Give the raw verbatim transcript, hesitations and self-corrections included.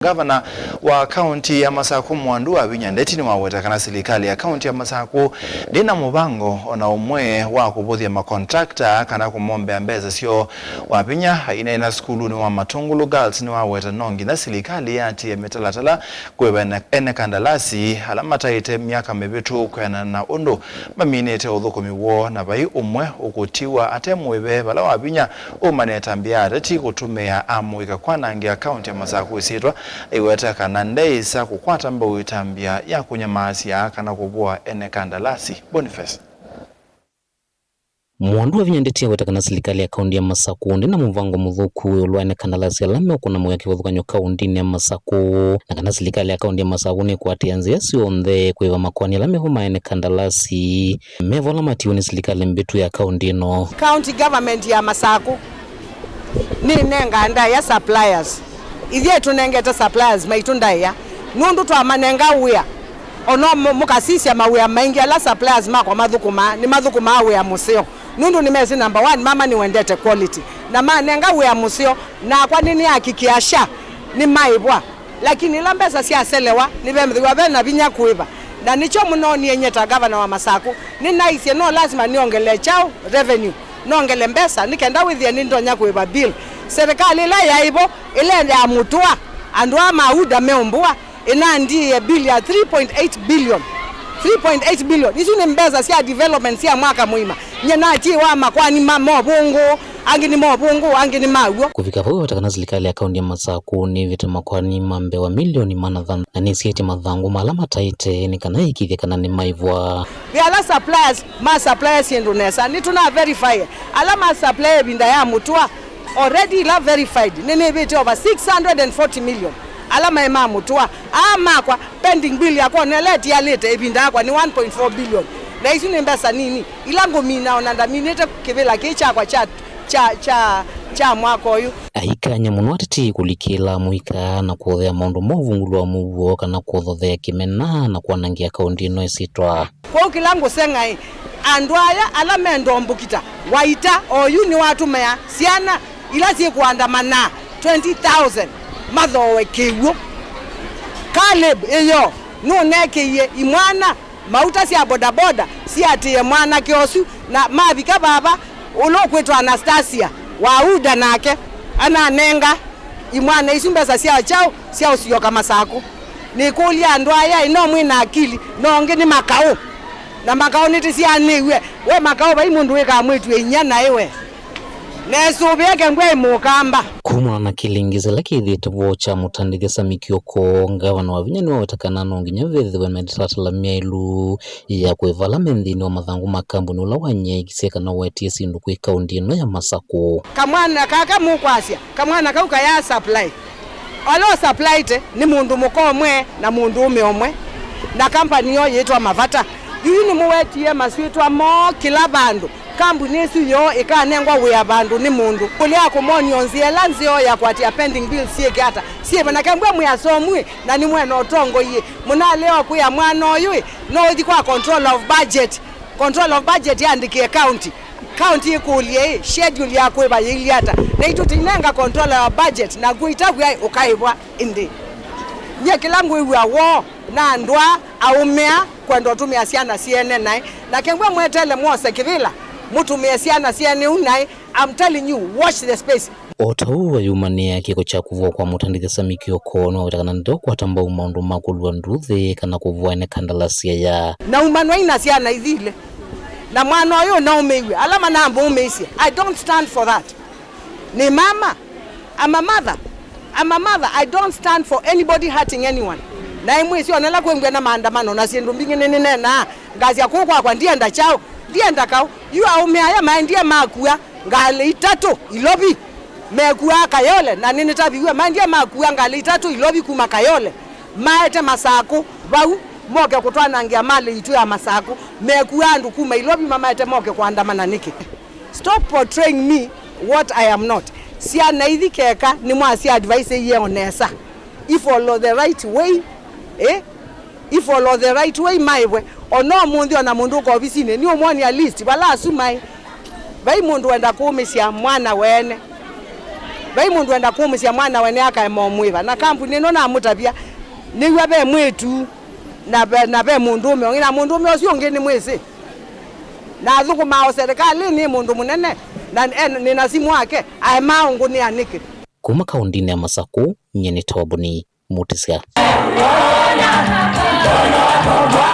Ngavana wa kaunti ya Masaku Mwandu Wavinya Ndeti nĩwaweta kana silikalĩ ya kaunti ya Masaku ndĩna mũvango ona ũmwe wa kũvũthya makontrakta kana kũmombea mbesa syoo. Wavinya aineena sukulunĩ wa Matungulu Girls nĩwaweta no nginya silikalĩ yatie mĩtalatala kũĩva ene, ene kandalasi ala mataĩte myaka mĩvĩtu kwĩanana na ũndũ maminĩte ũthũkũmi woo, na vai ũmwe ũkũtiwa ate mũĩve vala Wavinya ũmanetambĩa ateti kũtũmĩa amũika kwanangĩa kaunti ya Masaku ĩsyĩtwa, aiweta kana ndeĩsa kũkwata mbau ĩtambya ya kũnyamaasya kana kũvũa ene kandalasi. Boniface Mwandu Wavinya Ndeti aweta kana silikalĩ ya kaunti ya Masaku ndĩna mũvango mũthũku ĩũlũ wa ene kandalasi ala meũkũna mawĩa kĩvathũkany'o kauntinĩ ya Masaku, na kana silikalĩ ya kaunti ya Masaku nĩkwatĩa nzĩa syonthe kũĩva makoani ala mevo ma ene kandalasi mevo ala matiwe nĩ silikalĩ mbĩtu ya kaunti ĩno. County government ya Masaku nĩnengaa ndaĩa suppliers. Ithyĩ tũnengete suppliers maitũ ndaĩa nũndũ twamanenga wĩa. Ono mũ-, mũkasisya mawĩa maingĩ ala suppliers makwa mathũkũmaa, nĩmathũkũmaa wĩa mũseo. Nũndũ nĩmesĩ, number one, mama nĩwendete quality. Na manenga wĩa mũseo, nakwa nĩnĩakikiasha nĩmaĩvwa. Lakini ĩla mbesa syaselewa, nĩvemethĩwa ve na vinya kũĩva. Na nĩkyo mũnoonie nyie ta ngavana wa Masaku, nĩnaisye no lasima nĩongele kyaũ, revenue. Nongele mbesa nĩ kenda wĩthĩe nĩndonya kũĩva bill. Serikali ĩla yaĩ vo, ĩla ya mũtũa, andũ aa ma UDA meũmbũa, ĩnandiĩe bill ya three point eight billion. Three point eight billion. Isu nĩ mbesa sya development sya mwaka mũima. Nyie natiĩwa makwani ma movũngũ, angĩ nĩ movũngũ, angĩ nĩ maw'o. Kũvika vau, aweta kana silikalĩ ya kaunti ya Masaku nĩvĩte makwani ma mbee wa milioni maana thanthatũ na nĩsyaĩtye mathangũ ma ala mataĩte nĩ kana ĩkĩĩthye kana nĩmaĩvwa. Ve ala suppliers ma supply syĩndũ nesa, nĩtũna verify. Ala ma supply ĩvinda ya mũtũa, already ila verified, nĩnĩvĩte over six hundred and forty million. Ala maĩ ma mũtũa, aa makwa, pending bill yakwa ona ĩla ĩtialĩte ĩvinda yakwa nĩ one point four billion. Na isu nĩ mbesa nini, ila ngũmina ona ndaminĩte kĩvĩla kĩĩ kyakwa kya, kya, kya, kya mwaka ũyũ. Aikany'a mũno ateti kũlikĩla mũika na kũthea maũndũ ma ũvungũlu wa mũuo kana kũthothea kĩmena na kwanangĩa kaunti ĩno ĩsyĩtwa. Kwoou kĩla ngũseng'a-ĩ, andũ aya ala me ndombũkita, Waita oyu nĩwatũmĩa syana ila syĩkũandamana twenty thousand mathooe kĩw'ũ. Caleb ĩyoo nũnekĩie imwana mauta sya bodaboda siatĩĩe mwanake ũsu, na mavika vava, ũla ũkwĩtwa Anastasia wa UDA, nake ananenga imwana isu mbesa sya kyaũ sya ũsyoka Masaku. Nĩkũlya andũ aya, ĩ no mwĩ na akili, no ũngĩ nĩ makaũ? Na makaũ nĩtĩsyaanĩw'e. We makaũ, vai mũndũ wĩkaa mwĩtu inyia naĩ we? Nesũvĩe kengwa ĩ mũkamba. Kumana na kĩlingĩsĩ kĩla kĩthĩĩtwe vo kya mũtandĩthya Sami Kioko, ngavana Wavinya nĩwaweta kana no nginya vethĩwe mĩtalatala myaĩlu ya kũĩva ala me nthĩnĩ wa mathangũ ma kambuni ũla wanyaĩĩkisye kana wetie syĩndũ kwĩ kaunti ĩno ya Masaku. Kamwana kaka mũkwasya, kamwana kau kayaa supply. Ala ũsupplyĩte nĩ mũndũ mũka ũmwe na mũndũũme ũmwe, na company yoo yĩtwa Mavata. Yu nĩmũwetie masyĩtwa moo kĩla vandũ. Kambuni ĩsu yoo ĩkanengwa wĩa vandũ nĩ mũndũ. Kũlea kũmonio nzĩa ĩla nzeo ya kũatĩĩa pending bills syĩke ata syĩve, na kengwa mwĩ asomu-ĩ, na nĩmwĩ na ũtongoi-ĩ, mũnalea o kwĩa mwana ũyũ-ĩ, no ũthi kwa control of budget. Control of budget yandĩkĩe county. County ĩkũlye-ĩ, schedule ya kũĩva yĩilyĩ ata? Naitũ tũinenga controller wa budget, na ngwĩta wĩa ũkaĩvwa ĩndĩ. Nyie kĩla ngwĩw'a woo na andũ aa aũme aa kwenda ũtũmĩa syana syene naĩ. Na kengwa mwetele mwose kĩvĩla, mũtũmĩe syana syene ũu naĩ. I'm telling you, watch the space. O ta ũu ayumanĩa kĩko kya kũvwa kwa mũtandĩthya Sami Kioko, nĩwaweta kana ndeũkwata mbau maũndũ ma kũlua nduthi kana kũvwa ene kandalasi aya. Naumanwa ina syana ithi ilĩ. Na mwana ũyũ naũmĩiw'e, ala manamũũmĩisye. I don't stand for that. Nĩ mama. I'm a mother. I'm a mother. I don't stand for anybody hurting anyone. Na imwĩsĩ ona ĩla kwĩngw'a na maandamano na syĩndũ mbingĩ nĩnĩneenaa, ngasya kũũ kwakwa ndienda kyaũ, ndienda kaũ. Yu aũme aya maendie makua ngalĩ itatũ Ilovi, mekuaa Kayole, na nĩnĩtaviw'e maendie makua ngalĩ itatũ Ilovi kuma Kayole, maete Masakũ vau moke kũtwanangĩa malĩ itũ ya Masakũ, mekuaa andũ kuma Ilovi mamaete moke kũandamana nĩkĩ? Stop portraying me what I am not. Syana ithi keka nĩmwasya advice ĩye o nesa. I follow the right way, eh? I follow the right way, maĩvwe. Ona ũmũnthĩ ona mũndũ ũka ovisinĩ, nĩũmwonia list vala asu maĩ. Vai mũndũ wenda kũũmĩsya mwana weene. Vai mũndũ enda kũmũsya mwanawe nĩ akaema ũmwĩva, na kambuni ĩno namũtavya, nĩw'a ve mwĩĩtu na ve, na ve mũndũũme ũngĩ, na mũndũũme ũsu ũngĩ nĩ mwĩsĩ. Na athũkũmaa o serikalĩnĩ, nĩ mũndũ mũnene, na e, nĩ na simũ wake, aemaa ũngũnĩa nĩkĩ? Kuma kaũndĩnĩ ya Masakũ, nyie nĩ Toboni Mutisya.